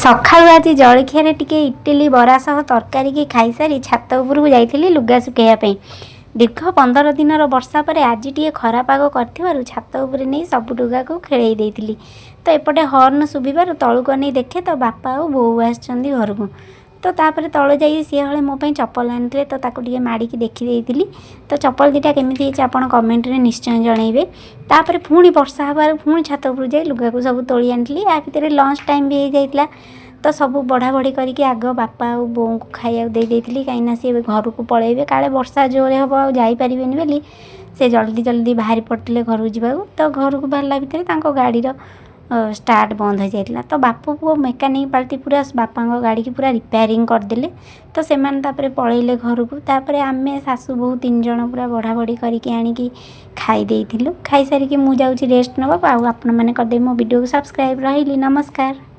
ସକାଳୁ ଆଜି ଜଳଖିଆରେ ଟିକେ ଇଟିଲି ବରା ସହ ତରକାରୀକି ଖାଇସାରି ଛାତ ଉପରକୁ ଯାଇଥିଲି ଲୁଗା ଶୁଖାଇବା ପାଇଁ। ଦୀର୍ଘ 15 ଦିନର ବର୍ଷା ପରେ ଆଜି ଟିକେ ଖରା ପାଗ କରିଥିବାରୁ ଛାତ ଉପରେ ନେଇ ସବୁ ଲୁଗାକୁ ଖେଳେଇ ଦେଇଥିଲି। ତ ଏପଟେ ହର୍ନ ଶୁଭିବାରୁ ତଳକୁ ଅନେଇ ଦେଖେ ତ ବାପା ଆଉ ବୋଉ ଆସିଛନ୍ତି ଘରକୁ। ତ ତାପରେ ତଳେ ଯାଇ ସିଏ ହଳେ ମୋ ପାଇଁ ଚପଲ ଆଣିଥିଲେ, ତ ତାକୁ ଟିକେ ମାଡ଼ିକି ଦେଖିଦେଇଥିଲି। ତ ଚପଲ ଦୁଇଟା କେମିତି ହେଇଛି, ଆପଣ କମେଣ୍ଟରେ ନିଶ୍ଚୟ ଜଣାଇବେ। ତାପରେ ପୁଣି ବର୍ଷା ହେବାରୁ ପୁଣି ଛାତ ଉପରକୁ ଯାଇ ଲୁଗାକୁ ସବୁ ତୋଳି ଆଣିଥିଲି। ୟା ଭିତରେ ଲଞ୍ଚ ଟାଇମ୍ ବି ହେଇଯାଇଥିଲା। ତ ସବୁ ବଢ଼ା ବଢ଼ି କରିକି ଆଗ ବାପା ଆଉ ବୋଉଙ୍କୁ ଖାଇବାକୁ ଦେଇ ଦେଇଥିଲି, କାହିଁକିନା ସିଏ ଏବେ ଘରକୁ ପଳେଇବେ, କାଳେ ବର୍ଷା ଜୋରେ ହେବ ଆଉ ଯାଇପାରିବେନି ବୋଲି ସେ ଜଲ୍ଦି ଜଲ୍ଦି ବାହାରି ପଡ଼ିଥିଲେ ଘରକୁ ଯିବାକୁ। ତ ଘରକୁ ବାହାରିଲା ଭିତରେ ତାଙ୍କ ଗାଡ଼ିର ଷ୍ଟାର୍ଟ ବନ୍ଦ ହୋଇଯାଇଥିଲା। ତ ବାପ ପୁଅ ମେକାନିକ୍ ପାଲଟି ପୁରା ବାପାଙ୍କ ଗାଡ଼ିକି ପୁରା ରିପେୟାରିଂ କରିଦେଲେ। ତ ସେମାନେ ତାପରେ ପଳେଇଲେ ଘରକୁ। ତାପରେ ଆମେ ଶାଶୁ ବୋହୂ ତିନି ଜଣ ପୁରା ବଢ଼ା ବଢ଼ି କରିକି ଆଣିକି ଖାଇ ଦେଇଥିଲୁ। ଖାଇସାରିକି ମୁଁ ଯାଉଛି ରେଷ୍ଟ ନେବାକୁ। ଆଉ ଆପଣମାନେ କରିଦେବେ ମୋ ଭିଡ଼ିଓକୁ ସବସ୍କ୍ରାଇବ୍। ରହିଲି, ନମସ୍କାର।